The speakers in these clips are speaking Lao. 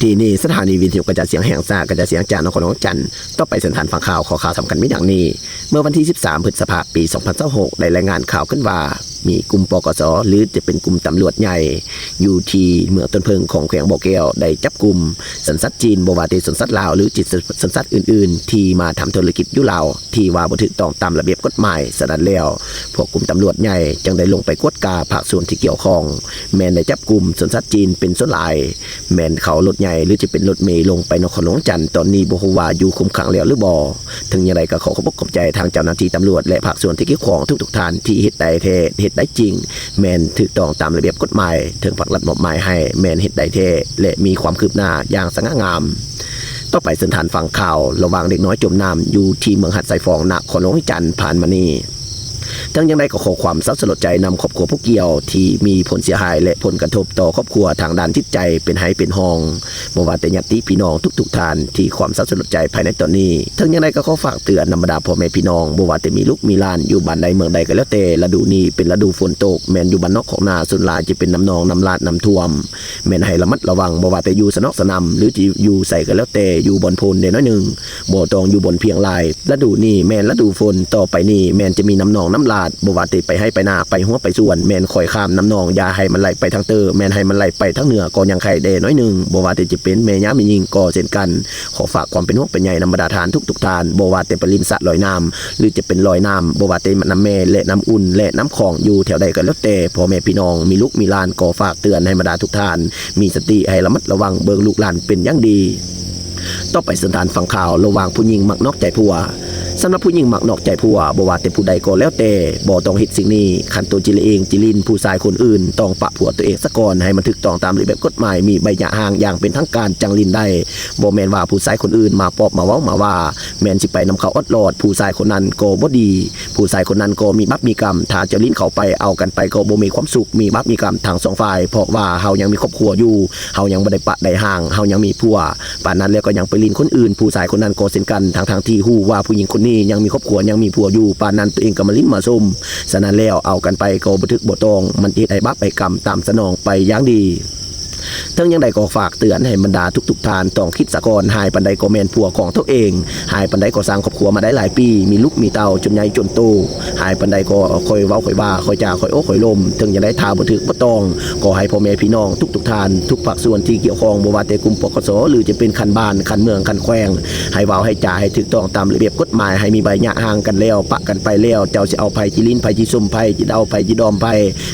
ທີ່ນີ້ສະຖານີວິທະຍຸກະຈາຍສຽງແຫ່ງຊາດ ກະຈາຍສຽງຈາກນະຄອນຫຼວງວຽງຈັນ. ຕໍ່ໄປເຊີນທ່ານຟັງຂ່າວ. ຂໍ້ຂ່າວສຳຄັນມີດັ່ງນີ້. ເມື່ອວັນທີສິບສາມ ພຶດສະພາ ປີສອງພັນຊາວຫົກ ໄດ້ລາຍງານຂ່າວຂຶ້ນວ່າ ມີກຸ່ມ ປກສ ຫຼື ຈະເປັນກຸ່ມຕຳຫຼວດໃຫຍ່ ຢູ່ທີ່ເມືອງຕົ້ນເຜິ້ງ ຂອງແຂວງບໍ່ແກ້ວ ໄດ້ຈັບກຸ່ມສັນຊາດຈີນ ບໍ່ວ່າແຕ່ສັນຊາດລາວ ຫຼື ຈີນ ສັນຊາດອື່ນໆ ທີ່ມາທຳທຸລະກິດຢູ່ລາວ ທີ່ວ່າບໍ່ຖືກຕ້ອງຕາມລະບຽບກົດໝາຍ. ສະນັ້ນແລ້ວ ພວກກຸ່ມຕຳຫຼວດໃຫຍ່ຈຶ່ງໄດ້ລົງໄປກວດກາພາກສ່ວນທີ່ກ່ຽວຂ້ອງ ແມ່ນໄດ້ຈັບກຸ່ມສັນຊາດຈີນເປັນສ່ວນຫຼາຍ. ແມ່ນເຂົ້າລົດໃຫຍ່ ຫຼື ຈະເປັນລົດເມລົງໄປນະຄອນຫຼວງວຽງຈັນ. ຕອນນີ້ບໍ່ຮູ້ວ່າຢູ່ຄຸມຂັງແລ້ວຫຼືບໍ່. ເຖິງຢ່າງໃດກໍຂໍຂອບອົກຂອບໃຈທາງເຈົ້າໜ້າທີ່ຕຳຫຼວດ ແລະ ພາກສ່ວນທີ່ກ່ຽວຂ້ອງທຸກໆທ່ານທີ່ເຮັດໄດ້ແທ້ ເຮັດໄດ້ຈິງ ແມ່ນຖືກຕ້ອງຕາມລະບຽບກົດໝາຍ ເຖິງພາກລັດມອບໝາຍໃຫ້ ແມ່ນເຮັດໄດ້ແທ້ ແລະ ມີຄວາມຄືບໜ້າຢ່າງສະຫງ່າງາມ. ຕໍ່ໄປເຊີນທ່ານຟັງຂ່າວ ລະຫວ່າງເດັກນ້ອຍຈົມນ້ຳຢູ່ທີ່ເມືອງຫາດຊາຍຟອງ ນະຄອນຫຼວງວຽງຈັນ ຜ່ານມານີ້. ເຖິງຢ່າງໃດກໍຂໍຄວາມເສົ້າສະຫຼົດໃຈນຳຄອບຄົວຜູ້ກ່ຽວທີ່ມີຜົນເສຍຫາຍ ແລະ ຜົນກະທົບຕໍ່ຄອບຄົວທາງດ້ານຈິດໃຈເປັນໄຫ້ເປັນຮ່ອງ ບໍ່ວ່າແຕ່ຍາດຕິພີ່ນ້ອງທຸກໆທ່ານທີ່ຄວາມເສົ້າສະຫຼົດໃຈພາຍໃນຕອນນີ້. ເຖິງຢ່າງໃດກໍຂໍຝາກເຕືອນນຳບັນດາພໍ່ແມ່ພີ່ນ້ອງ ບໍ່ວ່າແຕ່ມີລູກມີຫຼານຢູ່ບ້ານໃດເມືອງໃດກໍແລ້ວແຕ່ ລະດູນີ້ເປັນລະດູຝົນຕົກ ແມ່ນຢູ່ບ້ານນອກຄອກນາ ສ່ວນຫຼາຍຈະເປັນນ້ຳໜອງ ນ້ຳລາດ ນ້ຳຖ້ວມ ແມ່ນໃຫ້ລະມັດລະວັງ ບໍ່ວ່າແຕ່ຢູ່ສະນອກສະໜາມ ຫຼື ຈະຢູ່ໃສກໍແລ້ວແຕ່ ຢູ່ບ່ອນໂພນແດ່ໜ້ອຍໜຶ່ງ ບໍ່ຕ້ອງຢູ່ບ່ອນພຽງຫຼາຍ. ລະດູນີ້ແມ່ນລະດູຝົນ ຕໍ່ໄປນີ້ແມ່ນຈະມີນ້ຳໜອງນ້ຳລາດ ບໍ່ວ່າແຕ່ໄປໄຮ່ໄປນາ ໄປຮົ້ວໄປສວນ ແມ່ນຄ່ອຍຂ້າມນ້ຳໜອງ ຢ່າໃຫ້ມັນໄຫຼໄປທາງເຕີ້ ແມ່ນໃຫ້ມັນໄຫຼໄປທາງເໜືອກໍຍັງໄຄແດ່ໜ້ອຍໜຶ່ງ. ບໍ່ວ່າແຕ່ຈະເປັນແມ່ຍ່າແມ່ຍິງກໍເຊັ່ນກັນ ຂໍຝາກຄວາມເປັນຫ່ວງເປັນໃຍນຳບັນດາທ່ານທຸກໆທ່ານ ບໍ່ວ່າແຕ່ໄປຫຼິ້ນສະລອຍນ້ຳ ຫຼື ຈະເປັນລອຍນ້ຳ ບໍ່ວ່າແຕ່ນ້ຳແມ່ ແລະ ນ້ຳອຸ່ນ ແລະ ນ້ຳຂອງ ຢູ່ແຖວໃດກໍແລ້ວແຕ່ ພໍ່ແມ່ພີ່ນ້ອງ ມີລູກມີຫຼານ ກໍຝາກເຕືອນໃຫ້ບັນດາທຸກທ່ານ ມີສະຕິ ໃຫ້ລະມັດລະວັງເບິ່ງລູກຫຼານເປັນຢ່າງດີ. ຕໍ່ໄປເຊີນທ່ານຟັງຂ່າວ ລະຫວ່າງຜູ້ຍິງມັກນອກໃຈຜົວ. ສຳລັບຜູ້ຍິງມັກນອກໃຈຜົວ ບໍ່ວ່າແຕ່ຜູ້ໃດກໍແລ້ວແຕ່ ບໍ່ຕ້ອງເຮັດສິ່ງນີ້. ຄັນໂຕຈິລະເອງຈິຫຼິ້ນຜູ້ຊາຍຄົນອື່ນ ຕ້ອງປະຜົວໂຕເອງສາກ່ອນ ໃຫ້ມັນຖືກຕ້ອງຕາມລະບຽບກົດໝາຍ ມີໃບຫຍ່າຮ້າງຢ່າງເປັນທາງການຈັ່ງຫຼິ້ນໄດ້. ບໍ່ແມ່ນວ່າຜູ້ຊາຍຄົນອື່ນມາປອບມາເວົ້າມາວ່າ ແມ່ນຊິໄປນຳເຂົາອອດລອດ ຜູ້ຊາຍຄົນນັ້ນກໍບໍ່ດີ ຜູ້ຊາຍຄົນນັ້ນກໍມີບາບມີກຳ. ຖ້າເຈົ້າຫຼິ້ນເຂົ້າໄປ ເອົາກັນໄປກໍບໍ່ມີຄວາມສຸກ ມີບາບມີກຳທັງສອງຝ່າຍ ເພາະວ່າເຮົາຍັງມີຄອບຄົວຢູ່ ເຮົາຍັງບໍ່ໄດ້ປະໄດ້ຮ້າງ ເຮົາຍັງມີຜົວ ປານນັ້ນແລ້ວກໍຍັງໄປຫຼິ້ນຄົນອື່ນ ຜູ້ຊາຍຄົນນັ້ນກໍເຊັ່ນກັນ ທັງໆທີ່ຮູ້ວ່າຜູ້ຍິງຄົນນີ້ຍັງມີຄອບຄົວ ຍັງມີຜົວຢູ່ ປານນັ້ນໂຕເອງກໍມາຫຼິ້ນມາຊົມ. ສະນັ້ນແລ້ວ ເອົາກັນໄປກໍບໍ່ຖືກບໍ່ຕ້ອງ ມັນຈະເຮັດໃຫ້ບາບໃຫ້ກຳຕາມສະໜອງໄປຢ່າງດີ. ເຖິງຢ່າງໃດກໍຝາກເຕືອນໃຫ້ບັນດາທຸກໆທ່ານ ຕ້ອງຄິດສາກ່ອນ ຮ້າຍປານໃດກໍແມ່ນຜົວຂອງໂຕເອງ ຮ້າຍປານໃດກໍສ້າງຄອບຄົວມາໄດ້ຫຼາຍປີ ມີລູກມີເຕົ້າຈົນໃຫຍ່ຈົນໂຕ ຮ້າຍປານໃດກໍຄ່ອຍເວົ້າຄ່ອຍວ່າ ຄ່ອຍຈາ ຄ່ອຍໂອ້ຄ່ອຍລົມ. ເຖິງຢ່າງໃດຖ້າບໍ່ຖືກບໍ່ຕ້ອງ ຂໍໃຫ້ພໍ່ແມ່ພີ່ນ້ອງທຸກໆທ່ານ ທຸກພາກສ່ວນທີ່ກ່ຽວຂ້ອງ ບໍ່ວ່າແຕ່ກຸ່ມ ປກສ ຫຼື ຈະເປັນຂັ້ນບ້ານ ຂັ້ນເມືອງ ຂັ້ນແຂວງ ໃຫ້ເວົ້າໃຫ້ຈາໃຫ້ຖືກຕ້ອງຕາມລະບຽບກົດໝາຍ ໃຫ້ມີໃບຫຍ່າຮ້າງກັນແລ້ວ ປະກັນໄປແລ້ວ ເຈົ້າຊິເອົາໃຜ ຊິຫຼິ້ນໃຜ ຊິຊົມໃຜ ຊິເດົາໃຜ ຊິດອມໃຜ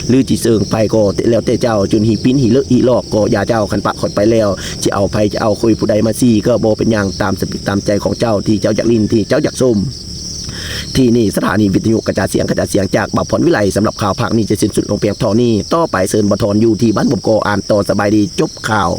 ຫຼື ຊິເຊີງໃຜກໍແລ້ວແຕ່ເຈົ້າ ຈົນຫິປີ້ນຫິເລີະຫິຫຼອກກໍຢ່າເຈົ້າ ຄັນປະຂ້ອຍໄປແລ້ວ ຊິເອົາໃຜ ຊິເອົາຄຸຍຜູ້ໃດມາຊີ້ກໍບໍ່ເປັນຫຍັງ ຕາມສະປິດຕາມໃຈຂອງເຈົ້າ ທີ່ເຈົ້າຢາກຫຼິ້ນ ທີ່ເຈົ້າຢາກຊົມ. ທີ່ນີ້ສະຖານີວິທະຍຸກະຈາຍສຽງ ກະຈາຍສຽງຈາກບ່າວພອນວິໄລ. ສຳລັບຂ່າວພາກນີ້ຈະສິ້ນສຸດລົງພຽງເທົ່ານີ້. ຕໍ່ໄປເຊີນບ່າວທອນຢູ່ທີ່ບ້ານບົມກໍອ່ານຕໍ່. ສະບາຍດີ. ຈົບຂ່າວ.